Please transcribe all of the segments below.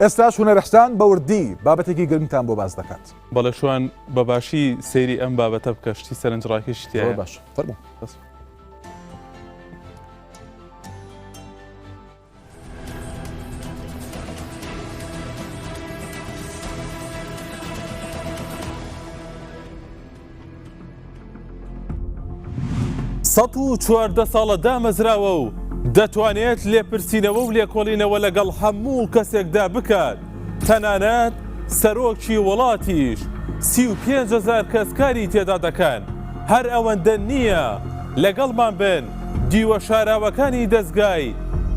ئێستاش هونەر احسان بە وردی بابەتێکی گرنگتان بۆ باس دەکات. بەڵێ شوان بە باشی سەیری ئەم بابەتە بکە شتی سەرنجڕاکێشی تیایە. زۆر باشە فەرموو. 114 ساڵە دامەزراوە و دەتوانێت لێپرسینەوە و لێکۆڵینەوە لەگەڵ هەموو کەسێکدا بکات تەنانەت سەرۆکی وڵاتیش 35 هزار کەس کاری تێدا دەکەن هەر ئەوەندە نییە لەگەڵمان بن دیوە شاراوەکانی دەزگای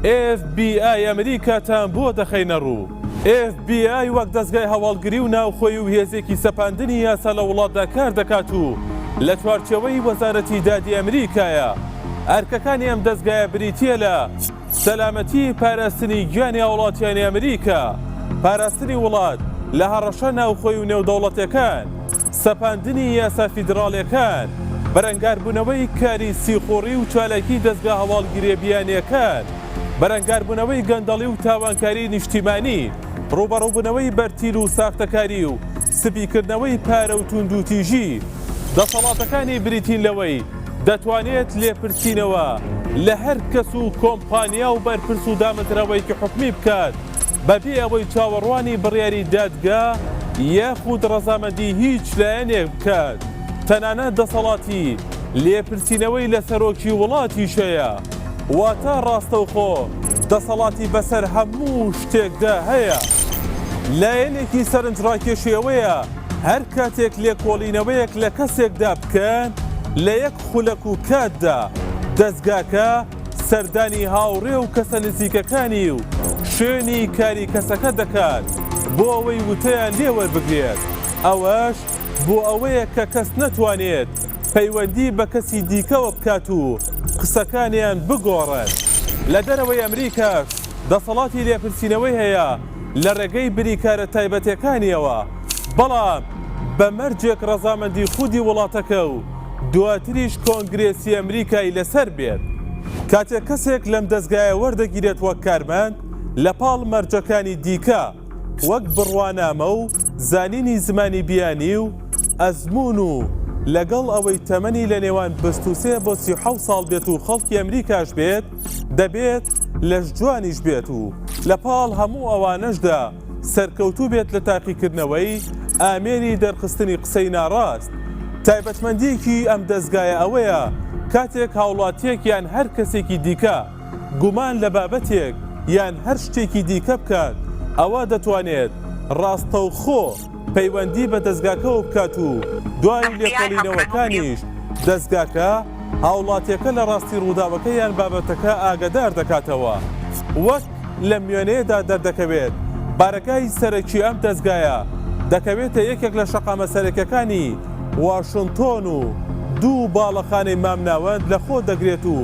ئێف بی ئای ئەمریکاتان بۆ دەخەینە ڕوو. ئێف بی ئای وەک دەزگای هەواڵگری و ناوخۆیی و هێزێکی سەپاندنی یاسا لە وڵاتدا کار دەکات و لە چوارچێوەی وەزارەتی دادی ئەمریکایە. ئەرکەکانی ئەم دەزگایە بریتییە لە، سەلامەتی پاراستنی گیانی هاوڵاتیانی ئەمریکا، پاراستنی وڵات لە هەڕەشە ناوخۆی و نێودەوڵەتێکان، سەپاندنی یاسا فیدراڵیەکان، بەرەنگاربوونەوەی کاری سیخوڕی و چالاکی دەزگا هەواڵگریە بیانیەکان، بەرەنگاربوونەوەی گەندەڵی و تاوانکاری نیشتیمانی، ڕووبەڕووبوونەوەی بەرتیل و ساختەکاری و سپیکردنەوەی پارە و تووندوتیژی. دەسەڵاتەکانی بریتین لەوەی دەتوانێت لێپرسینەوە لە هەر کەس و کۆمپانیا و بەرپرس و دامەزراوەیەکی حکومی بکات بەبێ ئەوەی چاوەڕوانی بڕیاری دادگا یاخود ڕەزامەندی هیچ لایەنێک بکات، تەنانەت دەسەڵاتی لێپرسینەوەی لە سەرۆکی وڵاتیش هەیە، واتە ڕاستەوخۆ دەسەڵاتی بەسەر هەموو شتێکدا هەیە. لایەنێکی سەرنجڕاکێشی ئەوەیە هەر کاتێک لێکۆڵینەوەیەک لە کەسێکدا بکەن لە یەک خولەک و کاتدا دەزگاکە سەردانی هاوڕێ و کەسە نزیکەکانی و شوێنی کاری کەسەکە دەکات بۆ ئەوەی وتەیان لێ وەربگرێت، ئەوەش بۆ ئەوەیە کە کەس نەتوانێت پەیوەندی بە کەسی دیکەوە بکات و قسەکانیان بگۆڕن. لە دەرەوەی ئەمریکاش دەسەڵاتی لێپرسینەوەی هەیە لە ڕێگەی بریکارە تایبەتەکانیەوە، بەڵام بە مەرجێک ڕەزامەندی خودی وڵاتەکە و دواتریش کۆنگرێسی ئەمریکای لەسەر بێت. کاتێک کەسێک لەم دەزگایە وەردەگیرێت وەک کارمەند، لە پاڵ مەرجەکانی دیکە وەک بڕوانامە و زانینی زمانی بیانی و ئەزموون و لەگەڵ ئەوەی تەمەنی لە نێوان 23 بۆ 37 ساڵ بێت و خەڵکی ئەمریکاش بێت، دەبێت لەشجوانیش بێت و لە پاڵ هەموو ئەوانەشدا سەرکەوتوو بێت لە تاقیکردنەوەی ئامێری دەرخستنی قسەی ناڕاست. تایبەتمەندییەکی ئەم دەزگایە ئەوەیە کاتێک هاوڵاتییەک یان هەر کەسێکی دیکە گومان لە بابەتێک یان هەر شتێکی دیکە بکات ئەوا دەتوانێت ڕاستەوخۆ پەیوەندی بە دەزگاکەوە بکات و دوای لێکۆڵینەوەکانیش دەزگاکە هاوڵاتیەکە لە ڕاستی ڕووداوەکە یان بابەتەکە ئاگەدار دەکاتەوە. وەک لەم وێنەیەدا دەردەکەوێت بارەگای سەرەکی ئەم دەزگایە دەکەوێتە یەکێک لە شەقامە سەرەکیەکانی واشنتۆن و دوو باڵەخانەی مامناوەند لەخۆ دەگرێت و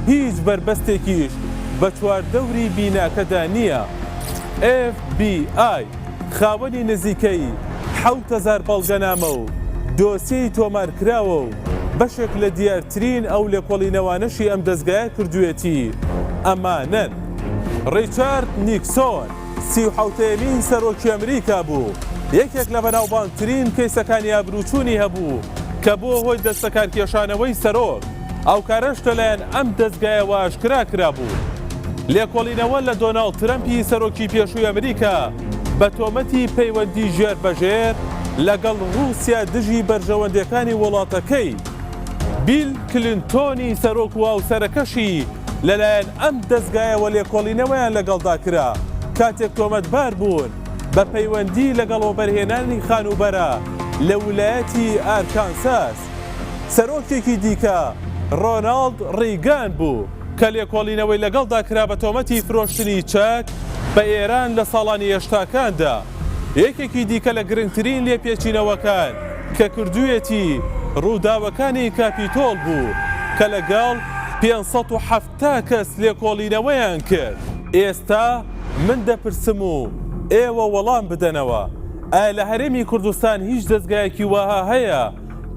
هیچ بەربەستێکیش بە چواردەوری بیناکەدا نییە. FBI. خاوەنی نزیکەی 7000 بەڵگەنامە و دۆسیەی تۆمارکراوە و بەشێک لە دیارترین ئەو لێکۆڵینەوانەشی ئەم دەزگایە کردوویەتی ئەمانەن. ڕیچارد نیکسۆن، 37ەمین سەرۆکی ئەمریکا بوو، یەکێک لە بەناوبانگترین کەیسەکانی ئابرووچوونی هەبوو کە بووە هۆی دەستلەکارکێشانەوەی سەرۆک، ئەو کارەش لەلایەن ئەم دەزگایەوە ئاشکرا کرابوو. لێکۆڵینەوە لە دۆناڵد ترەمپی سەرۆکی پێشووی ئەمریکا بە تۆمەتی پەیوەندی ژێر بە ژێر لەگەڵ ڕووسیا دژی بەرژەوەندییەکانی وڵاتەکەی، بیل کلینتۆنی سەرۆک و هاوسەرەکەشی لەلایەن ئەم دەزگایەوە لێکۆڵینەوەیان لەگەڵدا کرا کاتێک تۆمەتبار بوون بە پەیوەندی لەگەڵ وەبەرهێنانی خانووبەرە لە ولایەتی ئارکانساس. سەرۆکێکی دیکە ڕۆناڵد ڕیگان بوو کە لێکۆڵینەوەی لەگەڵدا کرا بە تۆمەتی فرۆشتنی چەک بە ئێران لە ساڵانی هەشتاکاندا. یەکێکی دیکە لە گرنگترین لێپێچینەوەکان کە کردوویەتی ڕووداوەکانی کاپیتۆڵ بوو کە لەگەڵ 570 کەس لێکۆڵینەوەیان کرد. ئێستا من دەپرسم و ئێوە وەڵام بدەنەوە، ئایا لە هەرێمی کوردستان هیچ دەزگایەکی وەها هەیە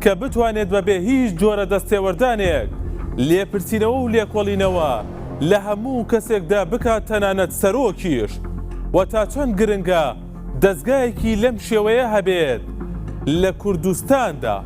کە بتوانێت بەبێ هیچ جۆرە دەستێوەردانێک لێپرسینەوە و لێکۆڵینەوە لە هەموو کەسێکدا بکات تەنانەت سەرۆکیش؟ و تا چەند گرنگە دەزگایەکی لەم شێوەیە هەبێت لە کوردستاندا؟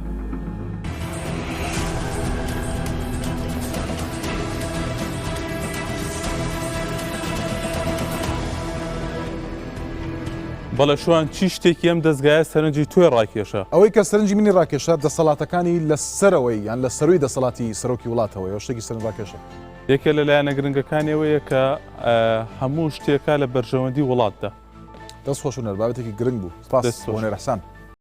بەڵێ شوان چی شتێکی ئەم دەزگایە سەرنجی تۆی ڕاکێشا؟ ئەوەی کە سەرنجی منی ڕاکێشا دەسەڵاتەکانی لە سەرەوەی یان لە سەرووی دەسەڵاتی سەرۆکی وڵاتەوەیە شتێکی سەرنجڕاکێشە. یەکێ لە لایەنە گرنگەکانی ئەوەیە کە هەموو شتێکە لە بەرژەوەندی وڵاتدا. دەست خۆش هونەر بابەتێکی گرنگ بوو. سپاس دەست خۆش. هونەر احسان.